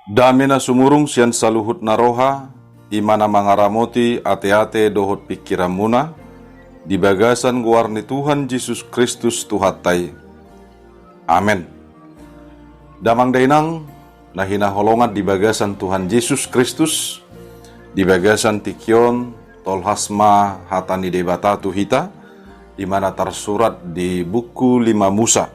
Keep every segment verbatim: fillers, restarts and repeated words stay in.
Dame na sumurung sian saluhut na roha, i ma na mangaramoti ateate dohot pingkiranmuna, di bagasan goar ni Tuhan Jesus Kristus Tuhanta i. Amen. Damang dainang, na hinaholongan di bagasan Tuhan Jesus Kristus, di bagasan tingki on tolhas ma hata ni Debata tu hita, i ma na tarsurat di buku lima Musa,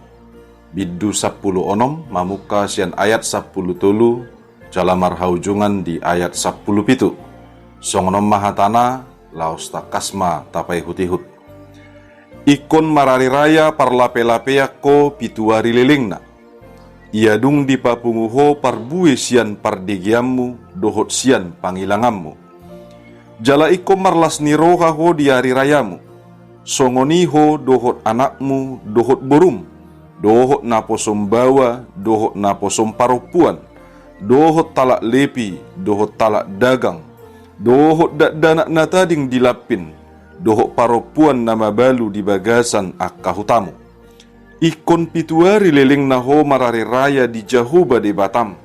bindu sampulu onom, mamungka sian ayat sampulu tolu, jala marhaujungan di ayat sampulu pitu. Songon on ma hatana, laos tangkas ma tapaihut-ihut. Ingkon marariraya parlape-lapean ho pitu ari lelengna. Ia dung dipapungu ho parbue sian pardegeanmu dohot sian pangilanganmu. Jala ingkon marlas ni roha ho di ari rayamu. Songon i ho dohot anakmu dohot borum, dohot naposom baoa dohot naposom parompuan, dohot halak Lepi dohot halak dagang, dohot dakdanak na tading di lampin, dohot parompuan na mabalu di bagasan angka hutamu. Ingkon pitu ari lelengna ho marariraya di Jahowa Debatam,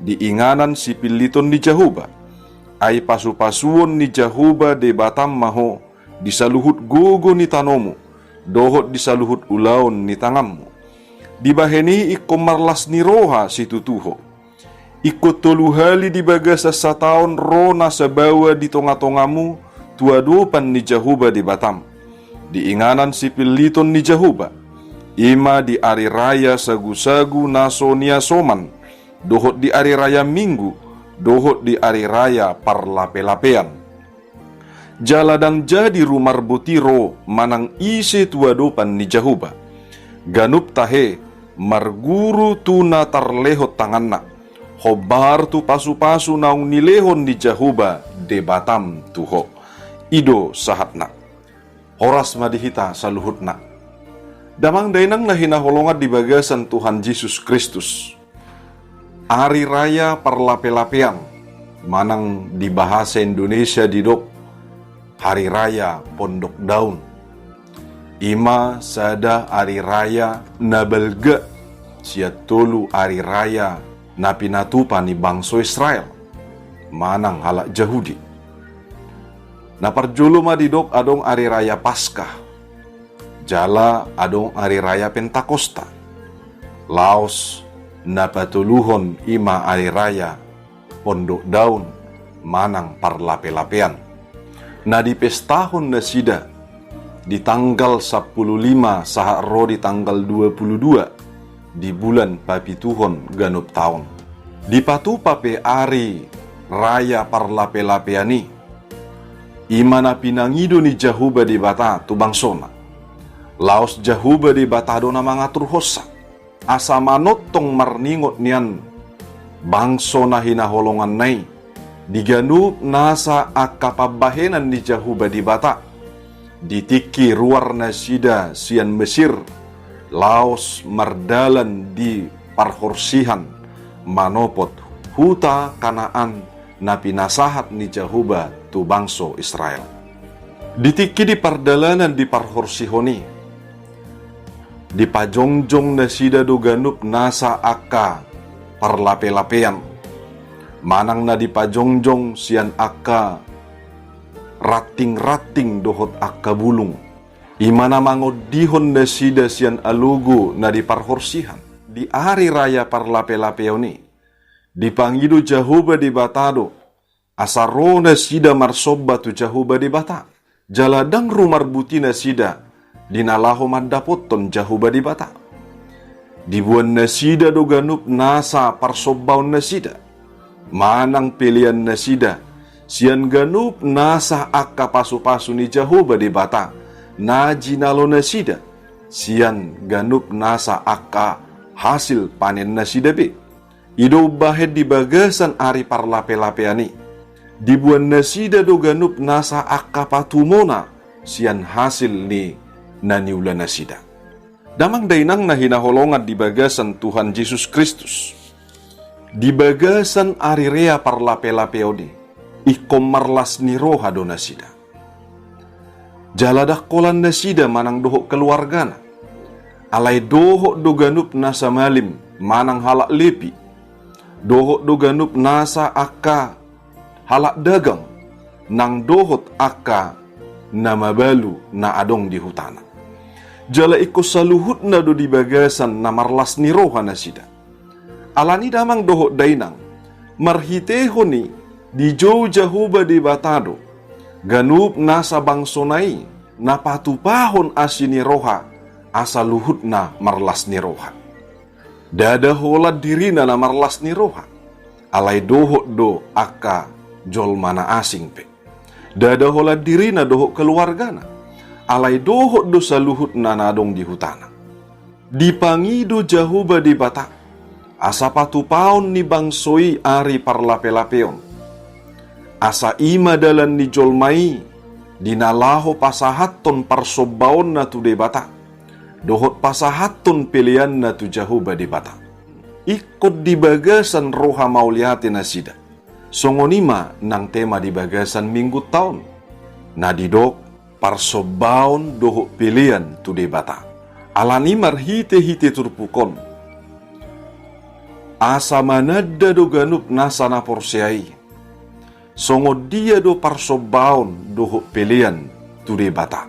di inganan sipilliton ni Jahowa. Ai pasu-pasuon ni Jahowa Debatam ma ho di saluhut gogo ni tanomu, dohot di saluhut ulaon ni tanganmu. Dibahen i ingkon marlas ni roha situtu ho. Ingkon tolu hali di bagasan sataon ro nasa baoa di tonga-tongamu tu adopan ni Jahowa Debatam, di inganan sipilliton ni Jahowa, i ma di ari raya sagu-sagu na so niasoman, dohot di ari raya Minggu, dohot di ari raya parlape-lapean. Jala ndang jadi rumarboti ro manang ise tu adopan ni Jahowa. Ganup tahe marguru tu na tarlehon tanganna, hombar tu pasu-pasu naung nilehon ni Jahowa Debatam tu ho. I do sahatna. Horas ma di hita saluhutna. Damang dainang na hinaholongan di bagasan Tuhan Jesus Kristus. Ari raya parlape-lapean, manang di bahasa Indonesia didok hari raya Pondok Daun. I ma sada ari raya na balga sian tolu ari raya na pinatupa ni bangso Israel, manang halak Jahudi. Na parjolo ma didok adong ari raya Paskah, jala adong ari raya Pentakosta. Laos na patoluhon i ma ari raya Pondok Daun manang parlape-lapean. Na dipestahon nasida di tanggal sampulu lima sahat ro di tanggal dua pulu dua di bulan papituhon ganup taon. Dipatupa pe ari raya parlape-lapean i, i ma na pinangido ni Jahowa Debata tu bangsona. Laos Jahowa Debata do na mangaturhonsa, asa manongtong marningot nian bangso na hinaholonganna i di ganup nasa angka pambahenan ni Jahowa Debata, di tingki ruar nasida sian Mesir, laos mardalan di parhorsihan manopot huta Kanaan na pinasahat ni Jahowa tu bangso Israel. Di tingki di pardalanan di parhorsihon i, dipajongjong nasida do ganup nasa angka parlape-lapean, manang na dipajongjong sian angka ranting-ranting dohot angka bulung. I ma na mangondihon nasida sian alogo na di parhorsihan. Di ari raya parlape-lapean i, dipangido Jahowa Debata do asa ro nasida marsomba tu Jahowa Debata. Jala ndang rumarboti nasida di na laho mandapothon Jahowa Debata. Diboan nasida do ganup nasa parsombaon nasida, manang pelean nasida, sian ganup nasa angka pasu-pasu ni Jahowa Debata na jinalo nasida, sian ganup nasa angka hasil panen nasida be. I do umbahen di bagasan ari parlape-lapean i, diboan nasida do ganup nasa angka patumona sian hasil ni na niula nasida. Damang dainang na hinaholongan di bagasan Tuhan Jesus Kristus. Di bagasan ari raya parlape-lapean i, ingkon marlas ni roha do nasida. Jala ndang holan nasida manang dohot keluargana. Alai dohot do ganup nasa malim manang halak Lepi. dohot do ganup nasa angka halak dagang, nang dohot angka na mabalu na adong di hutana. Jala ingkon saluhutna do di bagasan na marlas ni roha nasida. Alani damang dohot dainang, marhitehon i dijou Jahowa Debata do ganup nasa bangsona i na patupahon asi ni roha asa luhutna marlas ni roha. Ndada holan dirina na marlas ni roha, alai dohot do angka jolma na asing pe. Ndada holan dirina dohot keluargana, alai dohot do saluhutna na adong di hutana. Dipangido Jahowa Debata asa patupaon ni bangso i ari parlapelapeon. Asa i ma dalan ni jolma i di na laho pasahathon parsombaonna tu Debata dohot pasahathon peleanna tu Jahowa Debata. Ingkon di bagasan roha mauliate nasida. Songon i ma nang tema di bagasan Minggunta on, na didok parsombaon dohot pelean tu Debata. Alani marhitehite turpuk on, asa mananda do ganup nasa na porsea i songon dia do parsombaon dohot pelean tu Debata.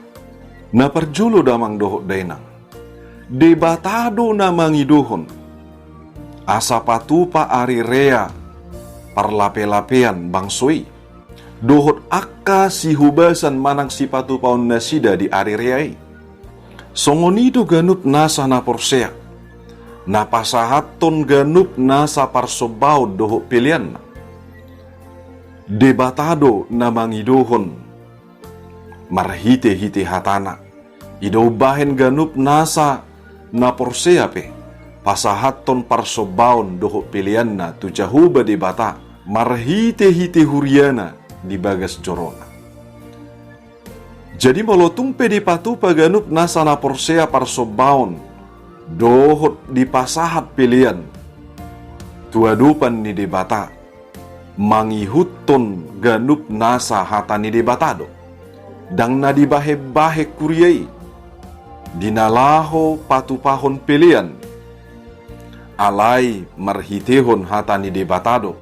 Na parjolo damang dohot dainang, Debata do na mangidohon asa patupa ari rea parlapelapean bangso i dohot angka sihobasan manang sipatupaon nasida di ari rea i. Songon i do ganup nasa na porsea na pasahathon ganup nasa parsombaon dohot peleanna. Debata do na mangidohon marhitehite hatana. I do umbahen ganup nasa na porsea pe pasahathon parsombaon dohot peleanna tu Jahowa Debata marhitehite huriana di bagas jorona. Jadi molo tung pe dipatupa ganup nasa na porsea parsombaon dohot dipasahat pelean tu adopan ni Debata, mangihuthon ganup nasa hata ni Debata do. Ndang na dibahenbahen huria i di na laho patupahon pelean, alai marhitehon hata ni Debata do.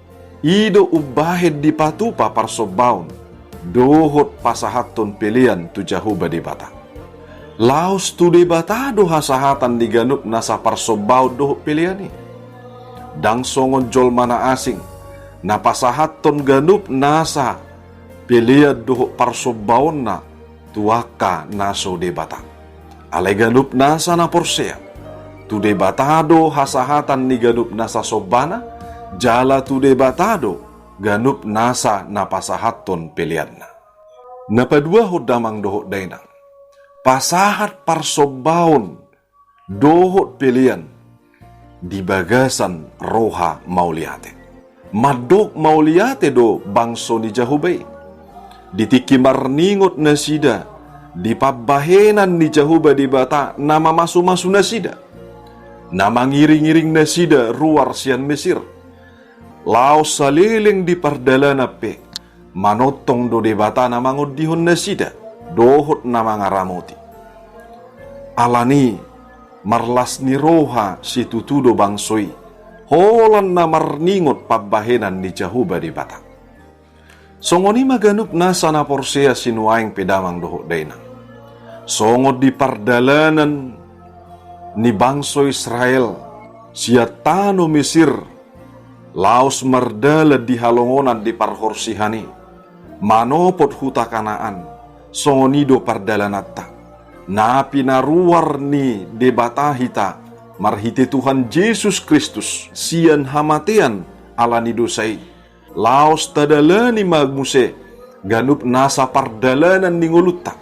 I do umbahen dipatupa parsombaon dohot pasahathon pelean tu Jahowa Debata. Laos tu Debata do hasahatan ni ganup nasa parsombaon dohot pelean i. Ndang songon jolma na asing na pasahathon ganup nasa pelean dohot parsombaonna tu angka na so Debata. Alai ganup nasa na porsea, tu Debata do hasahatan ni ganup nasa sombana, jala tu Debata do ganup nasa na pasahathon peleanna. Na paduahon damang dohot dainang, pasahat parsombaon dohot pelean di bagasan roha mauliate. Mandok mauliate do bangso ni Jahowa i. Di tingki marningot nasida di pambahenan ni Jahowa Debata na mamasumasu nasida, na mangiringiring nasida ruar sian Mesir. Laos saleleng di pardalanan pe, manongtong do Debata na mangondihon nasida dohot na mangaramoti. Alani marlas ni roha situtu do bangso i, holan na marningot pambahenan ni Jahowa Debata. Songon i ma ganup nasa na porsea sinuaeng pe damang dohot dainang. Songon di pardalanan ni bangso Israel sian tano Mesir, laos mardalan di halongonan di parhorsihan i, manopot huta Kanaan, songon i do pardalananta. Na pinaruar ni Debata hita marhite Tuhan Jesus Kristus sian hamatean ala ni dosa i. Laos tadalani ma muse ganup nasa pardalanan ni ngolunta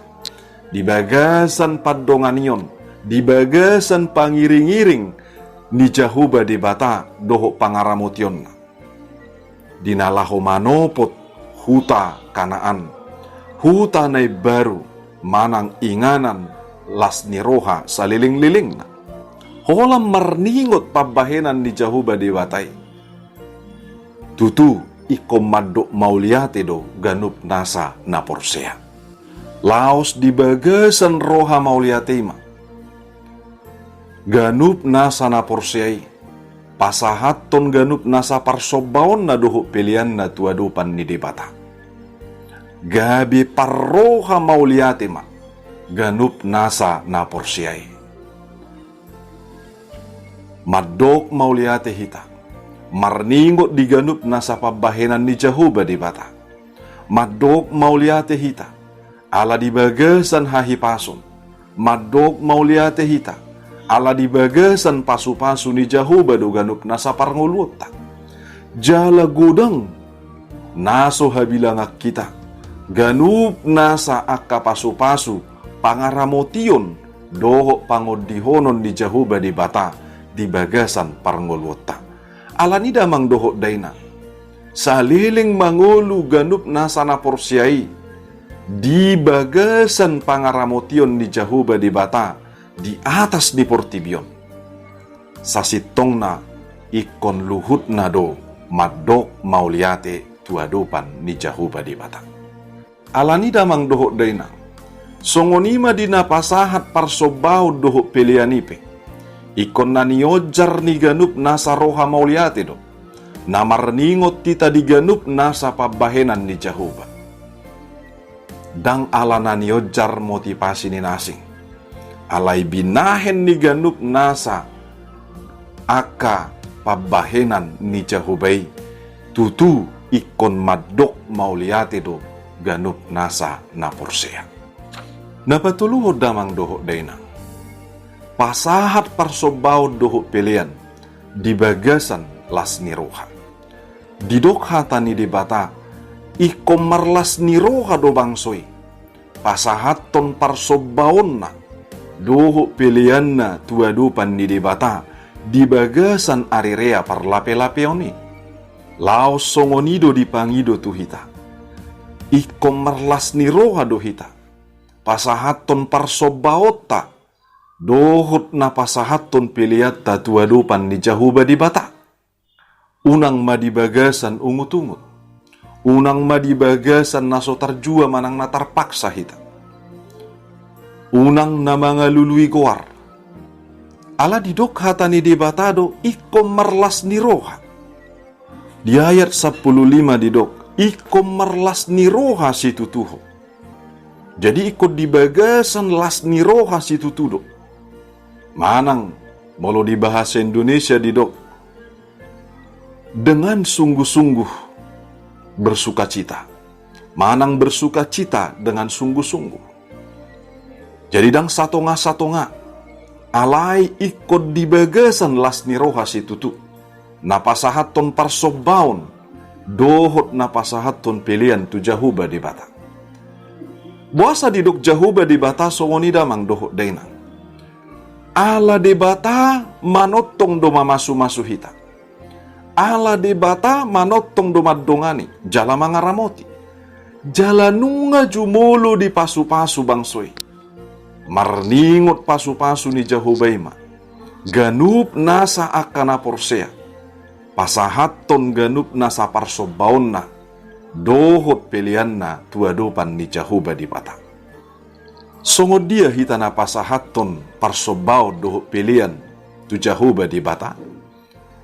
di bagasan pandonganion, di bagasan pangiringiring ni Jahowa Debata dohot pangaramotionna. Di na laho manopot huta Kanaan, huta na imbaru manang inganan las ni roha salelenglelengna. Holan marningot pambahenan ni Jahowa Debata i. Tutu, ingkon mandok mauliate do ganup nasa na porsea. Laos di bagasan roha mauliate i ma ganup nasa na porsea i pasahathon ganup nasa parsombaonna dohot peleanna tu adopan ni Debata. Gabe parroha mauliate ma ganup nasa na porsea i. Mandok mauliate hita marningot di ganup nasa pambahenan ni Jahowa Debata. Mandok mauliate hita ala di bagasan hahipason. Mandok mauliate hita ala di bagasan pasupasu ni Jahowa do ganup nasa parngoluonta. Jala godang na so habilangan hita ganup nasa angka pasupasu, pangaramotion dohot pangondihonon ni Jahowa Debata di bagasan parngoluonta. Alani i, damang dohot dainang, saleleng mangolu ganup nasa na porsea i di bagasan pangaramotion ni Jahowa Debata di atas ni portibi on, sasintongna ingkon luhutna do mandok mauliate tu adopan ni Jahowa Debata. Alani i, damang dohot dainang, songon i ma di na pasahat parsombaon dohot pelean i pe, ingkon na nionjar ni ganup nasa roha mauliate do na marningot hita di ganup nasa pambahenan ni Jahowa. Ndang ala na nionjar motivasi ni na asing, alai binahen ni ganup nasa angka pambahenan ni Jahowa i, tutu ingkon mandok mauliate do ganup nasa na porsea. Na patoluhon, damang dohot dainang, pasahat parsombaon dohot pelean di bagasan las ni roha. Didok hata ni Debata, ingkon marlas ni roha do bangso i pasahathon parsombaonna dohot peleanna tu adopan ni Debata di bagasan ari rea parlapelapeon i. Laos songon i do dipangido tu hita. Ingkon marlas ni roha do hita pasahathon parsombaonta dohot na pasahathon peleanta tu adopan ni Jahowa Debata. Unang ma di bagasan ungutungut. Unang ma di bagasan na so tarjua manang na tarpaksa hita. Unang na mangalului goar. Ala didok hata ni Debata do, ingkon marlas ni roha. Di ayat sampulu lima didok, ingkon marlas ni roha situtu ho. Jadi ingkon di bagasan las ni roha situtu do. Manang molo di bahasa Indonesia didok, dengan sungguh-sungguh bersukacita. Manang bersukacita dengan sungguh-sungguh. Jadi ndang satonga-satonga, alai ingkon di bagasan las ni roha situtu na pasahathon parsombaon dohot na pasahathon pelean tu Jahowa Debata. Boasa didok Jahowa Debata songon i, damang dohot dainang? Ala Debata manongtong do mamasu-masu hita. Ala Debata manongtong do mandongani jala mangaramoti. Jala nunga jumolo dipasu-pasu bangso i. Marningot pasu-pasu ni Jahowa i ma ganup nasa angka na porsea pasahathon ganup nasa parsombaonna dohot peleanna tu adopan ni Jahowa Debata. Songon dia hita na pasahathon parsombaon dohot pelean tu Jahowa Debata?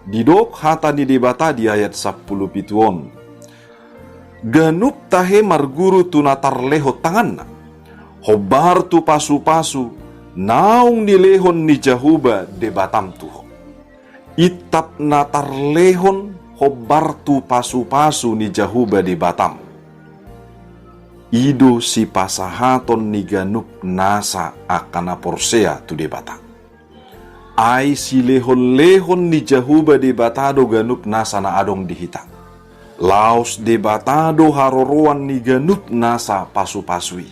Didok hata ni Debata di ayat sampulu pitu on, ganup tahe marguru tu na tarlehon tanganna, hombar tu pasu-pasu naung nilehon ni Jahowa Debatam tu ho. Itap na tarlehon hombar tu pasu-pasu ni Jahowa Debatam. I do sipasahaton ni ganup nasa angka na porsea tu Debata. Ai silehon-lehon ni Jahowa Debata do ganup nasa na adong di hita. Laos Debata do haroroan ni ganup nasa pasu-pasu i.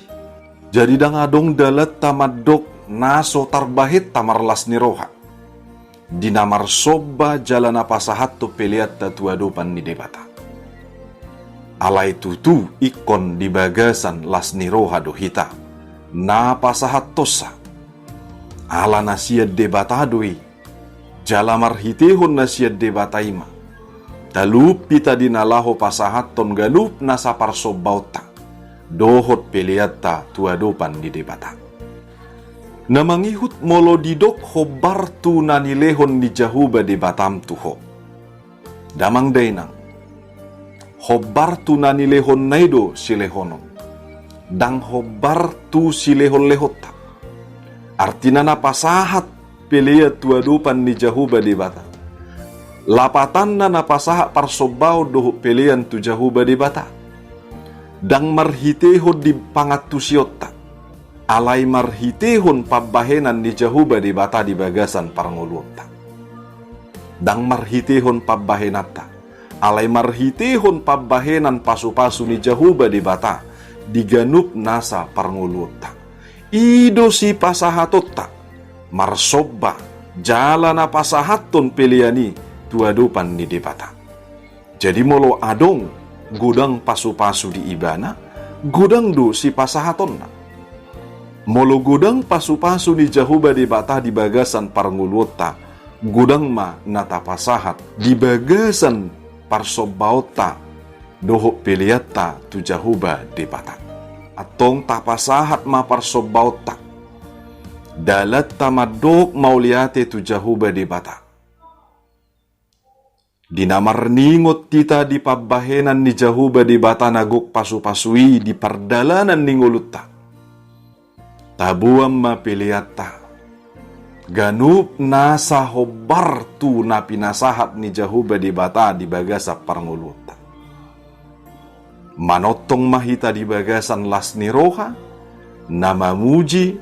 Jadi ndang adong dalanta mandok na so tarbahenta marlas ni roha di na marsomba jala na pasahathon peleanta tu adopan ni Debata. Alai tutu ingkon di bagasan las ni roha do hita na pasahathonsa. Ala na sian Debata do i, jala marhitehon na sian Debata i ma talup hita di na laho pasahathon ganup nasa parsombaonta dohot peleanta tu adopan ni Debata. Na mangihut, molo didok hombar tu na nilehon ni Jahowa Debatam tu ho, damang dainang, hombar tu na nilehonna i do silehonon, ndang hombar tu silehonlehonta. Artina na pasahat pelean tu adopan ni Jahowa Debata, lapatanna na pasahat parsombaon dohot pelean tu Jahowa Debata, ndang marhitehon di pangantusionta, alai marhitehon pambahenan ni Jahowa Debata di bagasan parngoluonta. Ndang marhitehon pambahenanta, alai marhitehon pambahenan pasupasu ni Jahowa Debata di ganup nasa parngoluonta. I do sipasahatonta marsomba jala na pasahathon pelean i tu adopan ni Debata. Jadi molo adong godang pasupasu di ibana, godang do sipasahatonna. Molo godang pasupasu ni Jahowa Debata di bagasan parngoluonta, godang ma na tapasahat di bagasan parsombaonta dohot peleanta tu Jahowa Debata. Antong tapasahat ma parsombaonta, dalanta mandok mauliate tu Jahowa Debata. Di na marningot hita di pambahenan ni Jahowa Debata na gok pasupasu i di pardalanan ni ngolunta, taboan ma peleanta, ganup nasa hombar tu na pinasahat ni Jahowa Debata di bagasan parngoluonta. Manongtong ma hita di bagasan las ni roha, na mamuji,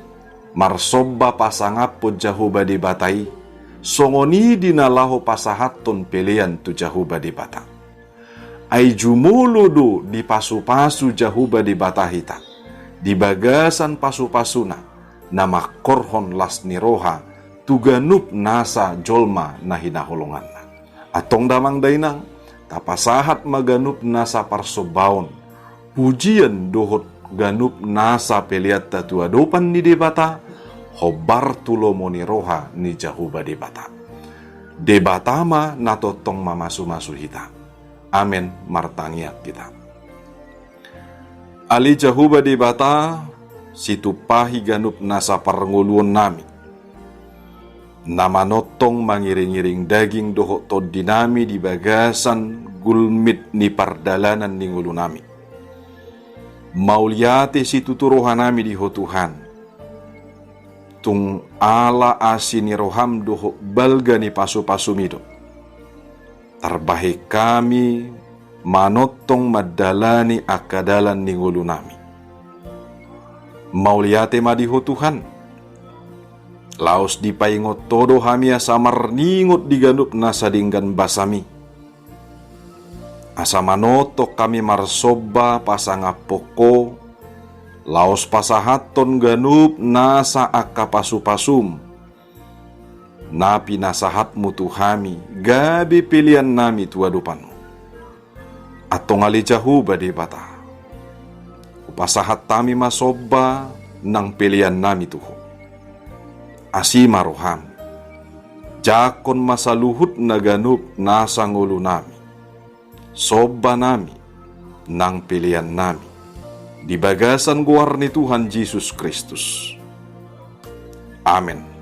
marsomba pasangaphon Jahowa Debata i, songon i di na laho pasahathon pelean tu Jahowa Debata. Ai jumolo do dipasupasu Jahowa Debata hita di bagasan pasupasuna, na mangkorhon las ni roha tu ganup nasa jolma na hinaholonganna. Antong damang dainang, tapasahat ma ganup nasa parsombaon, pujian dohot ganup nasa peleanta tu adopan ni Debata, hombar tu lomo ni roha ni Jahowa Debata. Debata ma na tongtong mamasumasu hita. Amen. Martangiang hita. Ale Jahowa Debata, situmpahi ganup nasa parngoluonnami, na manongtong mangiringiring daging dohot tondinami di bagasan gulmit ni pardalanan ni ngolunami. Mauliate situtu rohanami di Ho Tuhan. Tung ala asi ni roham dohot balga ni pasupasumi do tarbahen hami manongtong mandalani angka dalan ni ngolunami. Mauliate ma di Ho Tuhan. Laos dipaingot Ho do hami asa marningot di ganup nasa denggan basami, asa manongtong hami marsomba pasangaphon Ho, laos pasahathon ganup nasa angka pasupasum na pinasahatmu tu hami gabe peleannami tu adopanmu. Antong ale Jahowa Debata, hupasahat hami ma somba nang peleannami tu Ho. Asi ma roham, jangkon ma saluhutna ganup nasa ngolunami, sombanami nang peleannami, di bagasan goar ni Tuhan Jesus Kristus. Amen.